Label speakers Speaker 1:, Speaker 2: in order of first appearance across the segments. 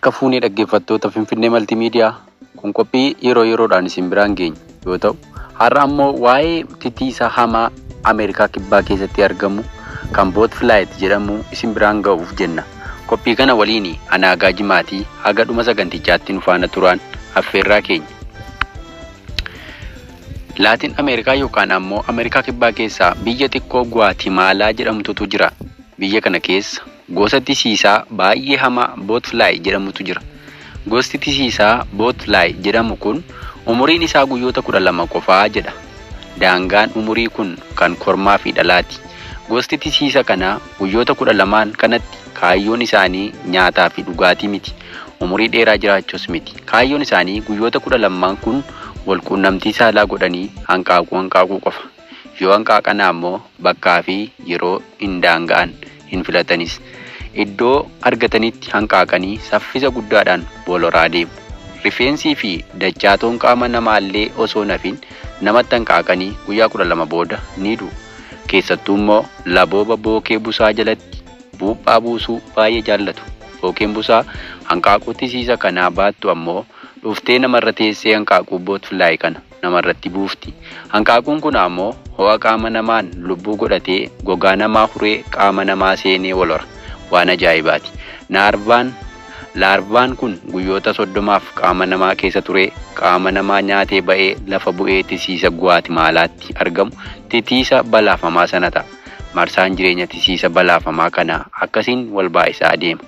Speaker 1: Harka fuunee dhaggeeffattoota Finfinnee Maltiimiidiyaa kun qophii yeroo yeroodhaan isin biraan geenyu yoo ta'u, har'a ammoo waa'ee titiisa hamaa Ameerikaa Kibbaa keessatti argamu kan Bootfly jedhamu isin biraan ga'uuf jenna. Qophii kana waliin anaagaa jimaatii haga dhuma sagantichaatti nu faana turaan affeerraa keenya. Laatiin Ameerikaa yookaan ammoo Ameerikaa Kibbaa keessaa biyya xiqqoo Guaatimaalaa jedhamtutu jira. Biyya kana keessa gosa tisiisaa baay'ee hamaa Bootfly jedhamutu jira. Gosti tisiisaa Bootfly jedhamu kun umuriin isaa guyyoota 12 qofaa jedha. Daangaan umurii kun kan kormaa fi dhalaati. Gosti tisiisa kanaa guyyoota 12 kanatti kaayyoon isaanii nyaataa fi dhugaatii miti. Umurii dheeraa jiraachuus miti. Kaayyoon isaanii guyyoota 12 kun wal quunnamtii saalaa godhanii hanqaaquu hanqaaquu qofa. Yoo hanqaaqana ammoo bakkaa fi yeroo hin daanga'an hin filatanis. Iddoo argatanitti hanqaaqanii saffisa guddaadhaan boloraa deemu. Rifeensii fi dachaatoon qaama namaallee osoo nafin namatti hanqaaqanii guyyaa 12 booda ni du'u. Keessattuu immoo labooba bookee busaa jalatti buuphaa buusuu baay'ee jaallatu. Bookeen busaa hanqaaquu tisiisa kanaa baattu ammoo dhuftee namarra teessee hanqaaquu Bootfly kana namarratti buufti. Hanqaaquun kun ammoo ho'a qaama namaan lubbuu godhatee gogaa namaa huree qaama namaa seenee walhora. Waan ajaa'ibaati. Laarvaan kun guyyoota 30f qaama namaa keessa turee qaama namaa nyaatee ba'ee lafa bu'ee tisiisa Guaatimaalaatti argamu titiisa balaafamaa sana ta'a. Marsaan jireenya tisiisa balaafamaa kanaa akkasiin wal baay'isaa adeema.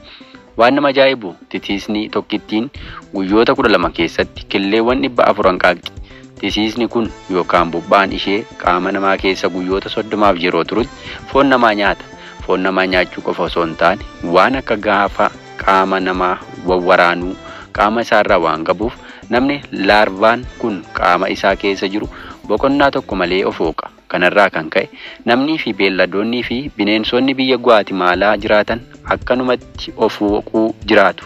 Speaker 1: Waan nama ajaa'ibu titiisni tokkittiin guyyoota 12 keessatti killeewwan 400 hanqaaqxi. Tisiisni kun yookaan bubbaan ishee qaama namaa keessa guyyoota 30f yeroo turutti foon namaa nyaata. Foon namaa nyaachuu qofa osoo hin taane waan akka gaafa qaama namaa wawwaraanuu qaama isaarraa waan qabuuf namni laarvaan kun qaama isaa keessa jiru boqonnaa tokko malee of hooqa. Kanarraa kan ka'e namnii fi beelladoonnii fi bineensonni biyya Guaatimaalaa jiraatan akkanumatti of hooquu jiraatu.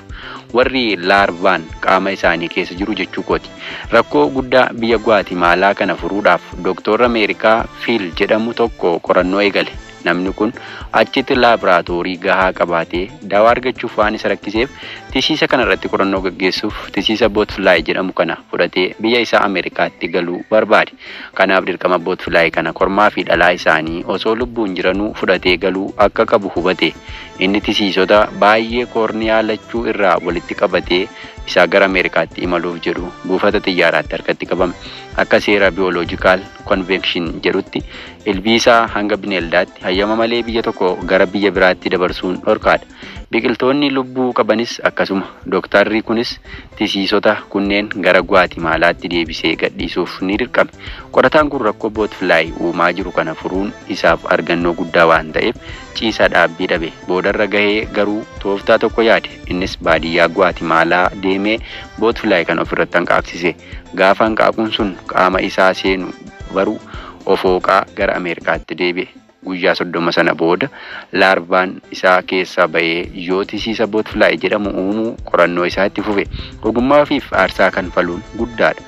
Speaker 1: Warri laarvaan qaama isaanii keessa jiru jechuu kooti. Rakkoo guddaa biyya Guaatimaalaa kana furuudhaaf Dooktorri Ameerikaa Fiil jedhamu tokko qorannoo eegale. Namni kun achitti laaboraatoorii gahaa qabaatee daawaa argachuuf waan isa rakkiseef tisiisa kanarratti qorannoo gaggeessuuf tisiisa Bootfly jedhamu kana fudhatee biyya isaa Ameerikaatti galuu barbaade. Kanaaf dirqama Bootfly kana kormaa fi dhalaa isaanii osoo lubbuun jiranuu fudhatee galuu akka qabu hubate. Inni tisiisota baay'ee koorniyaa lachuu irraa walitti qabatee isaa gara Ameerikaatti imaluuf jedhu buufata xiyyaaraatti harkatti qabame. Akka seera biyooloojikaal konveekshin jedhutti ilbiisaa hanga bineeldaatti hayyama malee biyya tokko gara biyya biraatti dabarsuun dhorkaadha. Biqiltoonni lubbuu qabanis akkasuma. Dooktarri kunis tisiisota kunneen gara Guaatimaalaatti deebisee gadhiisuuf ni dirqame. Qorataan kun rakkoo Bootfly uumaa jiru kana furuun isaaf argannoo guddaa waan ta'eef ciisaa dhaabbii dhabe. Boodarra gahee garuu tooftaa tokko yaade. Innis baadiyyaa Guaatimaalaa deemee Bootfly kan ofirratti hanqaaqsise. Gaafa hanqaaquun sun qaama isaa seenu baruu of hooqaa gara Ameerikaatti deebi'e. Guyyaa 30 sana booda laarvaan isaa keessaa ba'ee yoo tisiisa Bootfly jedhamu uumuu qorannoo isaa itti fufe. Ogummaa ofiif aarsaa kanfaluun guddaadha.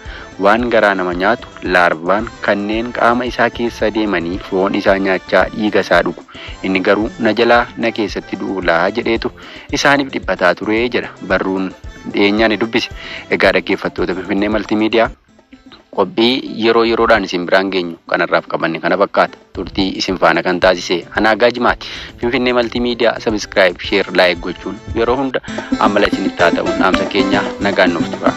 Speaker 1: Waan garaa nama nyaatu laarvaan kanneen qaama isaa keessa deemanii foon isaa nyaachaa dhiiga isaa dhugu. Inni garuu na jalaa na keessatti du'u laa jedheetu isaaniif dhiphataa ture jedha barruun dhiyeenyaan dubbise. Egaa dhaggeeffattoota Finfinnee Maltiimiidiyaa qophii yeroo yeroodhaan isin biraan geenyu kanarraaf qabanne kana fakkaata. Turtii isin faana kan taasise anaagaa jimaati. Finfinnee Maltiimiidiyaa sabiskiraayib, sheer, laayik gochuun yeroo hunda amala isinitti haa ta'uun dhaamsa keenya nagaan nuuf tura.